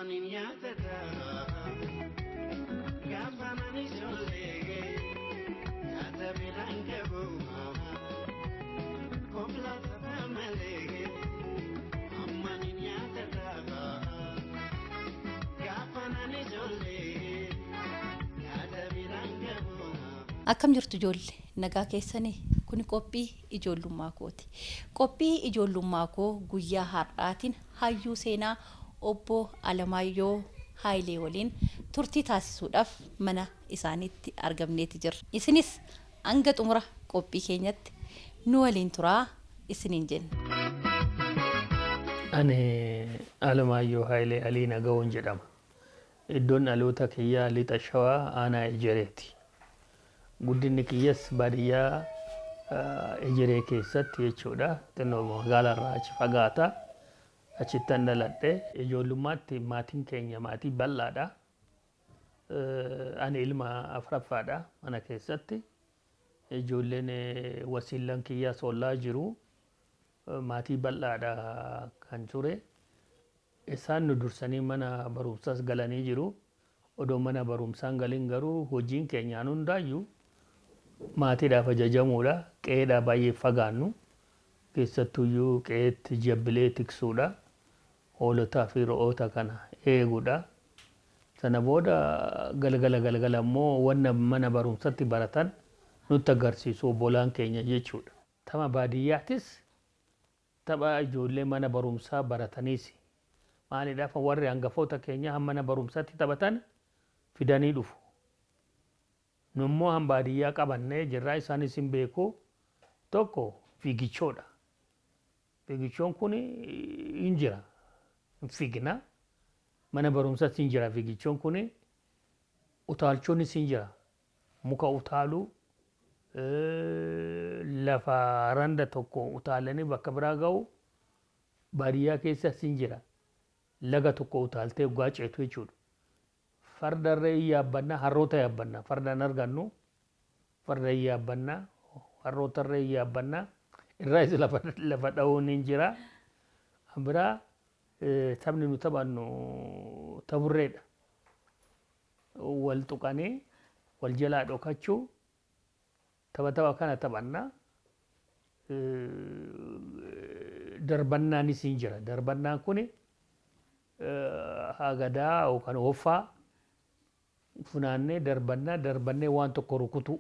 Ammanin yaadata gaafa nani ijoollee nyaata biraan qabu konkolaataa malee. Ammanin yaadata gaafa nani ijoollee nyaata biraan qabu. Akkam jirtu ijoolle? Nagaa keessanii? Kuni qophii ijoollummaa kooti. Qophii ijoollummaa koo guyyaa har'aatiin hayyuu seenaa obbo Alamaayyoo Haayilee waliin turtii taasisuudhaaf mana isaaniitti argamneeti jirra. Isinis hanga xumura qophii keenyatti nu waliin turaa isiniin jenna. Ani Alamaayyoo Haayilee Alii Nagawoon jedhama. Iddoon dhaloota kiyyaa Lixa Shawaa, aanaa Ejereeti. Guddinni kiyyas baadiyyaa Ejeree keessatti jechuudha. Xinnoo magaalaarraa achi fagaata. Achittan dhaladhe. Ijoollummaatti maatiin keenya maatii bal'aadha. Ani ilma afraffaadha mana keessatti. Ijoolleen wasiillan kiyyaas ollaa jiru. Maatii bal'aadha kan ture. Isaan nu dursanii mana barumsaas galanii jiru. Odoo mana barumsaa hin galin garuu hojiin keenya an hundaayyuu maatiidhaaf ajajamuudha. Qe'eedhaa baay'ee fagaannu. Keessattuyyuu qe'eetti jabbilee tiksuudha. Hoolotaa fi re'oota kana eeguudha. Sana booda galgala galgala immoo wanna mana barumsatti baratan nutti agarsiisu obbolaan keenya jechuudha. Tapha baadiyyaatis, tapha ijoollee mana barumsaa barataniisi. Maaliidhaaf warri hangafoota keenyaa han mana barumsatti taphatan fidanii dhufu. Nu immoo han baadiyyaa qabannee jirra, isaanis hin beeku. Tokko fiigichoodha. Fiigichoon kun hin jira. Hin fiigna. Mana barumsatti hin jira fiigichoon kun. Utaalchoonis hin jira. Muka utaaluu, lafa randa tokko utaalanii bakka biraa ga'u baadiyyaa keessas hin jira. Laga tokko utaaltee oggaa ceetu jechuudha. Fardarree hin yaabbanna, harroota yaabbanna. Farda hin argannu. Farda hin yaabbanna, harrootarree hin yaabbanna. Irraayis lafa, lafa dha'uun hin jira. Kan biraa taphni nu taphannu taburreedha. Wal tuqanii wal jalaa dhokachuu, tapha tapha kana taphanna. Darbannaanis hin jira. Darbannaan kun hagadaa yookaan hoffaa funaannee darbannaa, darbannee waan tokko rukutuu.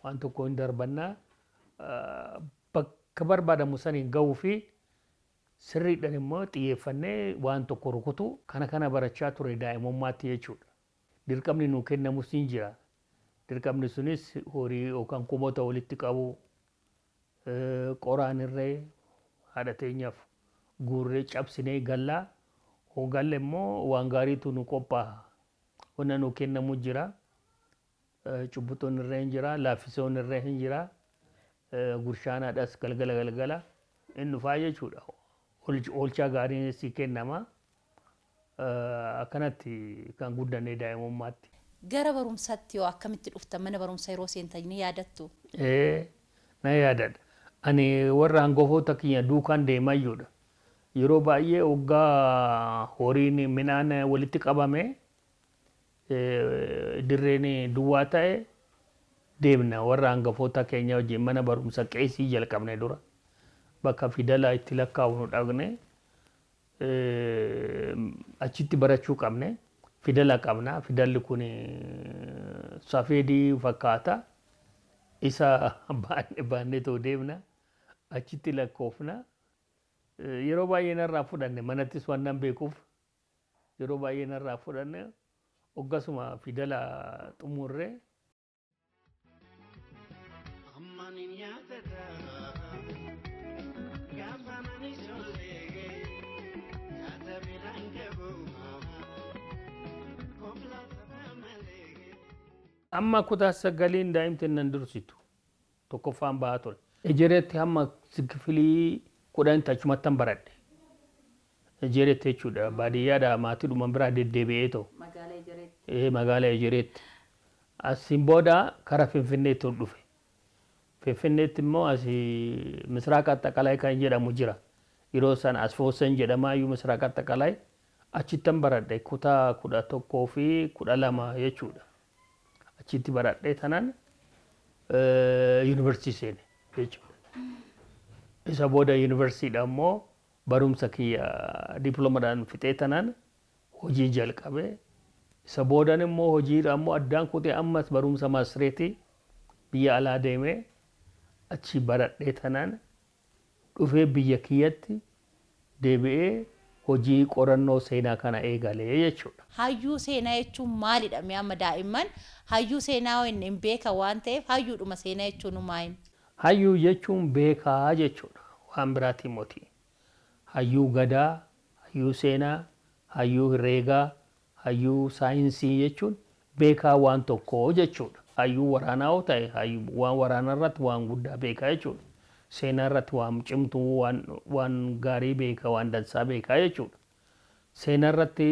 Waan tokko hin darbannaa, bakka barbaadamu saniin gahuu fi sirriidhaan immoo xiyyeeffannee waan tokko rukutuu, kana kana barachaa ture daa'imummaatti jechuudha. Dirqamni nuu kennamus hin jira. Dirqamni sunis horii yookaan kumoota walitti qabuu, qoraan irree haadha teenyaaf guurree cabsinee gallaa. Hoo galle immoo waan gaariitu nu qophaa'a. Wanna nuu kennamu jira. Cubbuxoon irree hin jira, laaffisoon irree hin jira. Gurshaan haadhas galgala galgala hin dhufaa jechuudha. Oolchaa gaariin sii kennama. Akkanatti kan guddanne daa'imummaatti. Gara barumsaatti hoo akkamitti dhuftan? Mana barumsa yeroo seentan ni yaadattu? Ee, nan yaadadha. Ani warra hangafoota kiyya duukaan deemayyuudha. Yeroo baay'ee oggaa horiin midhaan walitti qabame, dirreen duwwaa ta'e deemna warra hangafoota keenya wajjin. Mana barumsa qeesii jalqabne dura. Bakka fidala itti lakkaa'u dhaqne, achitti barachuu qabne. Fidala qabna. Fidalli kun safeedii fakkaata. Isa baanne baannee too deemna. Achitti lakkoofna. Yeroo baay'ee narraa fudhanne, manattis waan nan beekuuf yeroo baay'ee narraa fudhanne. Hoggasuma fidala xumurree. Ammanin yaadata gaafa nani ijoollee nyaata biraan qabu konkolaataa malee. Amma kutaa sagaliin daa'imti nan dursitu. Tokkoffaan bahaa ture. Ejereetti hamma kifilii 10tti achumattan baradhe. Ejereetti jechuudha. Baadiyyaadhaa maatiidhuma biraa deddeebi'ee ta'u. Magaalaa Ejereetti. Ee, magaalaa Ejereetti. Asiin booda kara Finfinneetti ol dhufe. Finfinneetti immoo asii Misraaq Axxaqalaay kan jedhamu jira. Yeroo sana Asfoossen jedhamaa iyyuu Misraaq Axxaqalaay. Achittan baradhe kutaa 11 fi 12 jechuudha. Achitti baradhee tanaan yuunivarsiitii seene jechuudha. Isa booda yuunivarsiitiidha immoo barumsa kiyya diploomaadhaan fixee tanaan hojii jalqabe. Isa boodan immoo hojiidha immoo addaan kutee ammas barumsa maastireetii biyya alaa deemee achi baradhee tanaan dhufee biyya kiyyatti deebi'ee hojii qorannoo seenaa kana eegalee jechuudha. Hayyuu seenaa jechuun maalidha? Mee amma daa'imman hayyuu seenaa hin beekan waan ta'eef hayyuudhuma seenaa jechuun maali? Hayyuu jechuun beekaa jechuudha. Waan biraatii moti. Hayyuu gadaa, hayyuu seenaa, hayyuu herreegaa, hayyuu saayinsii jechuun beekaa waan tokkoo jechuudha. Hayyuu waraanaa yoo ta'e waan waraanaa irratti waan guddaa beekaa jechuudha. Seenaa irratti waan cimtuu, waan gaarii beekaa, waan dansaa beekaa jechuudha. Seenaa irratti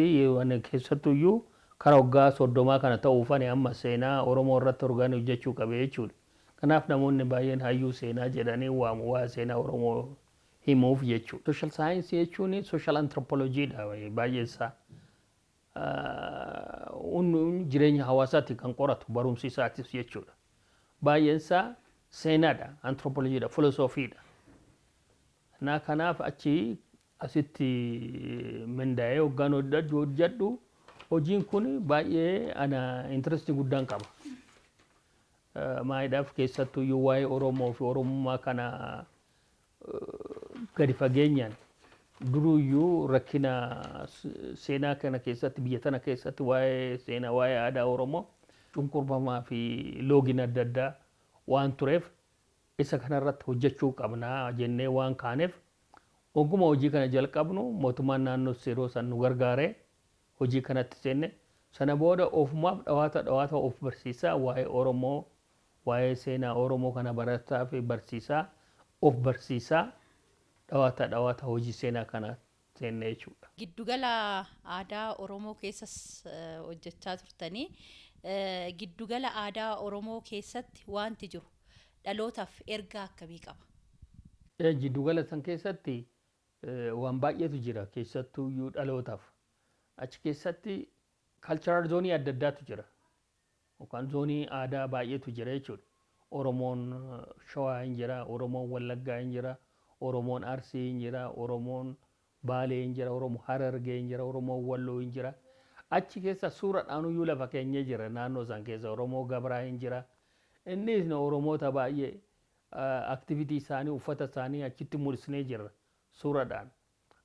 keessattuyyuu karaa waggaa 30 kana ta'uuf ani amma seenaa Oromoo irratti orgaan hojjechuu qabe jechuudha. Kanaaf namoonni baay'een hayyuu seenaa jedhanii waamu waa seenaa Oromoo himuuf jechuudha. Social science jechuun social anthropologyidha baay'een isaa. Jireenya hawaasaatti kan qoratu barumsi isaatis jechuudha. Baay'een isaa seenaadha, anthropologyidha, filosoofiidha. Na kanaaf achi asitti mindaa'ee hoggaan hojjedhu hojiin kun baay'ee ana interest guddaan qaba. Maayidhaaf keessattuyyuu waa'ee Oromoo fi Oromummaa kana gadi fageenyaan duruyyuu rakkina seenaa kana keessatti, biyya tana keessatti, waa'ee seenaa, waa'ee aadaa Oromoo cunqurfamaa fi loogiin adda addaa waan tureef isa kanarratti hojjechuu qabnaa jennee waan kaaneef oguma hojii kana jalqabnu mootummaan naannoo yeroo san nu gargaaree hojii kanatti seenne. Sana booda ofumaaf dhawaata dhawaata of barsiisaa, waa'ee Oromoo, waa'ee seenaa Oromoo kana barataa fi barsiisaa of barsiisaa dhawaata dhawaata hojii seenaa kana seenne jechuudha. Giddugala aadaa Oromoo keessas hojjechaa turtanii, giddugala aadaa Oromoo keessatti wanti jiru dhalootaaf ergaa akkamii qaba? Giddugala san keessatti waan baay'eetu jira keessattuyyuu dhalootaaf. Achi keessatti cultural zoonii adda addaatu jira. Yookaan zoonii aadaa baay'eetu jira jechuudha. Oromoon Shawaa hin jira, Oromoon Wallaggaa hin jira, Oromoon Arsii hin jira, Oromoon Baalee hin jira, Oromoon Harargee hin jira, Oromoon Walloo hin jira. Achi keessa suuraadhaanuyyuu lafa keenyee jira, naannoo san keessa Oromoo Gabraa hin jira. Innis Oromoota baay'ee activity isaanii, uffata isaanii achitti mul'isnee jirra suuraadhaan.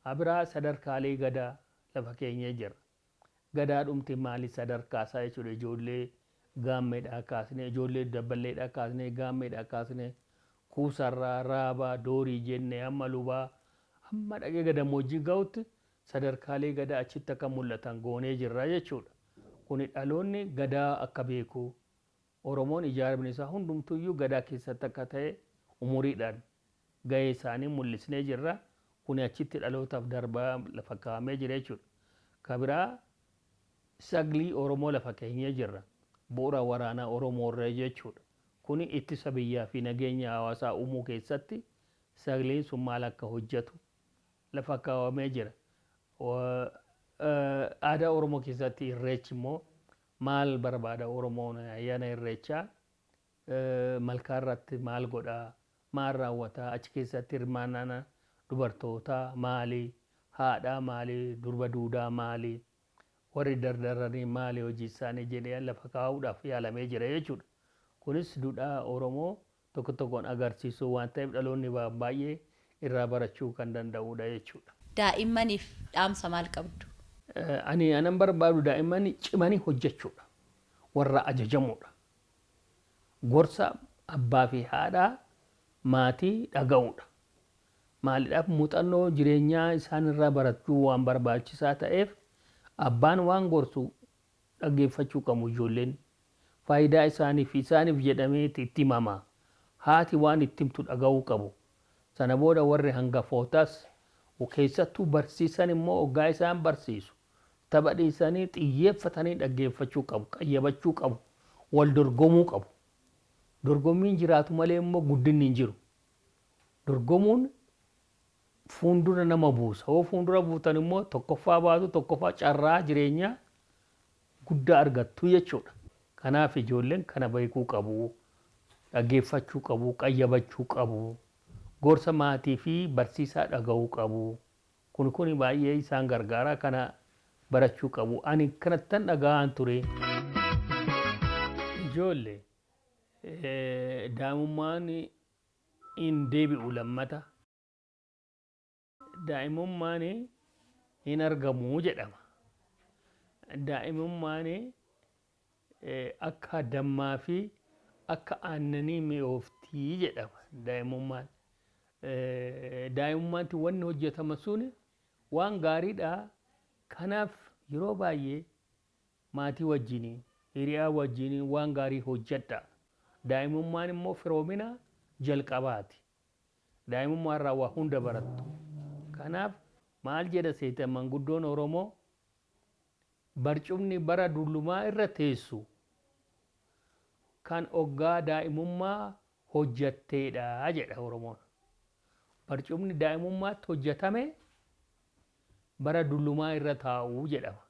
Abiraa sadarkaalee gadaa lafa keenyee jira. Gadaa dhumti maali sadarkaa isaa jechuudha. Ijoollee gaammeedhaa kaasnee, ijoollee dabballeedhaa kaasnee, gaammeedhaa kaasnee, kuusarraa, raabaa, doorii jennee hamma lubaa hamma dhaqee gadammoojjii ga'utti sadarkaalee gadaa achitti akka mul'atan goonee jirra jechuudha. Kuni dhaloonni gadaa akka beeku, Oromoon ijaaramni isaa hundumtuyyuu gadaa keessatti akka ta'e umuriidhaan gahee isaanii mul'isnee jirra. Kuni achitti dhalootaaf darbaa lafa kaa'amee jira jechuudha. Kabiraa saglii Oromoo lafa keenyee jirra. Bu'uura waraanaa Oromoo irra jechuudha. Kuni ittisa biyyaa fi nageenya hawaasaa uumuu keessatti sagliin sun maal akka hojjetu lafa kaawwamee jira. Aadaa Oromoo keessatti irreechi immoo maal barbaada? Oromoon ayyaana irreechaa malkaa irratti maal godhaa? Maal raawwataa? Achi keessatti hirmaannaan dubartootaa maali? Haadhaa maali? Durba duudaa maali? Warri dardaranii maali hojii isaanii jedhee lafa kaa'uudhaaf yaalamee jira jechuudha. Kunis duudhaa Oromoo tokko tokkoon agarsiisuu waan ta'eef dhaloonni baay'ee irraa barachuu kan danda'udha jechuudha. Daa'immaniif dhaamsa maal qabdu? Ani anan barbaadu daa'imman cimanii hojjechuudha. Warra ajajamuudha. Gorsa abbaa fi haadhaa, maatii dhaga'uudha. Maaliidhaaf muuxannoo jireenyaa isaanirraa barachuu waan barbaachisaa ta'eef abbaan waan gorsu dhaggeeffachuu qabu ijoolleen. Faayidaa isaaniif isaaniif jedhamee itti himama. Haati waan itti himtu dhaga'uu qabu. Sana booda warri hangafootas keessattuu barsiisan immoo hoggaa isaan barsiisu tapha dhiisanii xiyyeeffatanii dhaggeeffachuu qabu, qayyabachuu qabu, wal dorgomuu qabu. Dorgommiin jiraatu malee immoo guddinni hin jiru. Dorgomuun Fuuldura nama buusa. Hoo fuuldura buutan immoo tokkoffaa baatu, tokkoffaa carraa jireenyaa guddaa argattu jechuudha. Kanaaf ijoolleen kana beekuu qabu, dhaggeeffachuu qabu, qayyabachuu qabu, gorsa maatii fi barsiisaa dhaga'uu qabu. Kun kun baay'ee isaan gargaara, kana barachuu qabu. Ani kanattan dhaga'aan ture. Ijoollee, daa'imummaan hin deebi'u lammata. Daa'imummaan hin argamu jedhama. Daa'imummaan akka dammaa fi akka aannanii mi'ooftii jedhama daa'imummaan. Daa'imummaatti wanni hojjetama sun waan gaariidha. Kanaaf yeroo baay'ee maatii wajjin, hiriyaa wajjin waan gaarii hojjedha. Daa'imummaan immoo firoomina jalqabaati. Daa'imummaa irraa waa hunda barattu. Kanaaf maal jedha seeta manguddoon Oromoo, barcumni bara dullumaa irra teessu kan oggaa daa'imummaa hojjatteedha jedha Oromoon. Barcumni daa'imummaatti hojjetame bara dullumaa irra taa'u jedhama.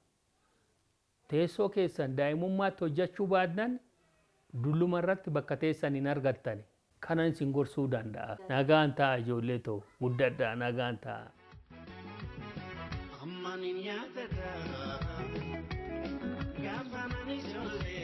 Teessoo keessan daa'imummaatti hojjechuu baatnan dulluma irratti bakka teessan hin argattani. Kanan isin gorsuu danda'a. Nagaan ta'a ijoollee too, guddadhaa, nagaan ta'a. Ammanin yaadata gaafa nani ijoollee.